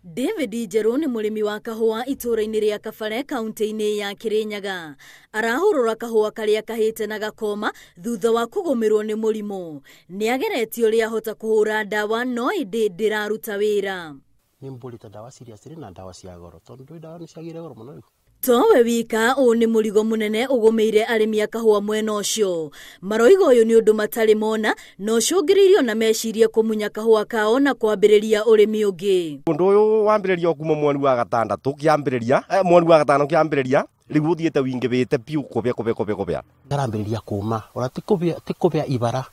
David Njerũ nĩ mũrĩmi wa kahũa itũũra-inĩ rĩa Kabare kaunti-inĩ ya Kirinyaga. Arahũrũra kahũa karĩa kahĩte na gakoma thutha wa kũgũmĩrwo nĩ mũrimũ. Nĩ ageretie ũrĩa ahota kũhũra ndawa no ĩndĩ ndĩraruta wĩra. Nĩ mbũrĩte ndawa ciria cirĩ na ndawa cia goro tondũ ndawa nĩ ciagire goro mũno rĩu. Towe wika ũũ nĩ mũrigo mũnene ũgũmĩire arĩmi a kahũa mwena ũcio. Maroiga ũyũ nĩ ũndũ matarĩ mona na ũcũngĩrĩirio na mecirie kũmunya kahũa kao na kwambĩrĩria ũrĩmi ũngĩ. Ũndũ ũyũ wambĩrĩria kuma mweri wa gatandatũ kĩambĩrĩria, mweri wa gatano kĩambĩrĩria, rĩu ũthiĩte wingĩhĩte biũ kũbĩa kũbĩa kũbĩa kũbĩa. Karambĩrĩria kũma, ona ti kũbĩa ibara,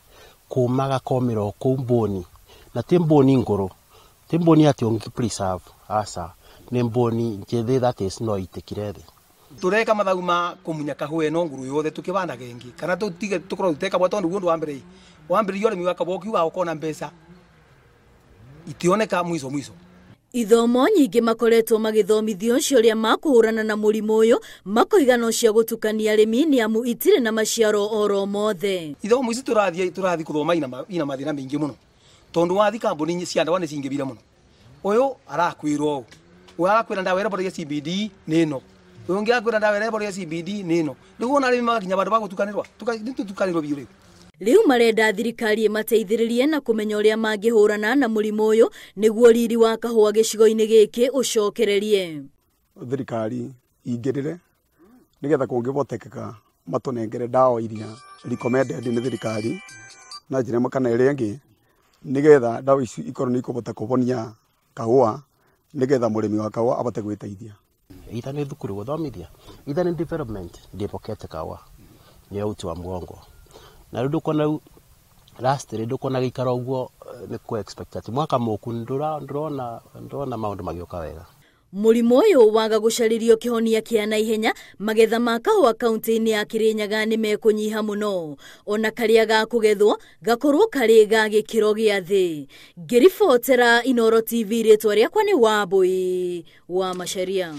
kũma gakomĩra o kũu mbũni, na ti mbũni ngũrũ, ti mbũni atĩ ũngĩ preserve, aca. Nĩ mbũni njĩthĩ that is no itikire thĩ. Tureka mathagu ma kũmunya kahũa ĩno ngũrũ yothe tũkĩbandaga ĩngĩ kana tũtige tũkorwo tũteka bwa tondũ ũndũ wa mbere wambĩrĩria ũrĩmi wa kahũa ũkiuga ũkona mbeca itioneka mwico mwico. Ithomo nyingĩ makoretwo magĩthomithio cia ũrĩa makũhũrana na mũrimũ ũyũ makoiga no cia gũtukania arĩmi nĩ amu itirĩ na maciaro oro mothe. Ithomo ici tũrathiĩ kũthoma ina mathĩna maingĩ mũno tondũ wathi kambuni cia ndawa nĩ cingĩbire mũno. Ũyũ arakwĩrwo ũũ, ũyũ arakwĩra ndawa ĩrĩa ya CBD nĩ ĩno, ũyũ ũngĩ arakwĩra ndawa ĩrĩa ya CBD nĩ ĩno. Rĩu wona arĩmi magakinya bandũ ba gũtukanĩrwa, nĩtũtukanĩrwo biũ rĩu. Rĩu marenda thirikari ĩmateithĩrĩrie na kũmenya ũrĩa mangĩhũrana na mũrimũ ũyũ nĩguo riri wa kahũa gĩcigo-inĩ gĩkĩ ũcokererie. Thirikari ingĩrĩre nĩgetha kũngĩhotekeka matũnengere ndawa iria recommended nĩ thirikari na njĩra ĩmwe kana ĩrĩa ĩngĩ nĩgetha ndawa ici ikorwo nĩ ikũhota kũhonia kahũa nĩgetha mũrĩmi wa kahũa abote gwĩteithia. Either nĩ thukuru gũthomithia, either nĩ development ndĩbokete kahũa nĩ uti wa mgongo. Na rĩu ndũkuona rĩu last rĩ ndũkuona gĩikaro ũguo nĩ kũ expect atĩ mwaka mũku ndũrona maũndũ magĩũka wega. Mũrimũ ũyũ waga gũcarĩrio kĩhonia kĩa naihenya, magetha ma kahũa kaunti-inĩ ya Kirinyaga nĩ mekũnyiha mũno, ona karĩa gakũgethwo gakorwo karĩ ga gĩkĩro gĩa thĩ. Ngĩribotera Inooro TV, rĩtwa rĩakwa nĩ Wambui wa Macharia.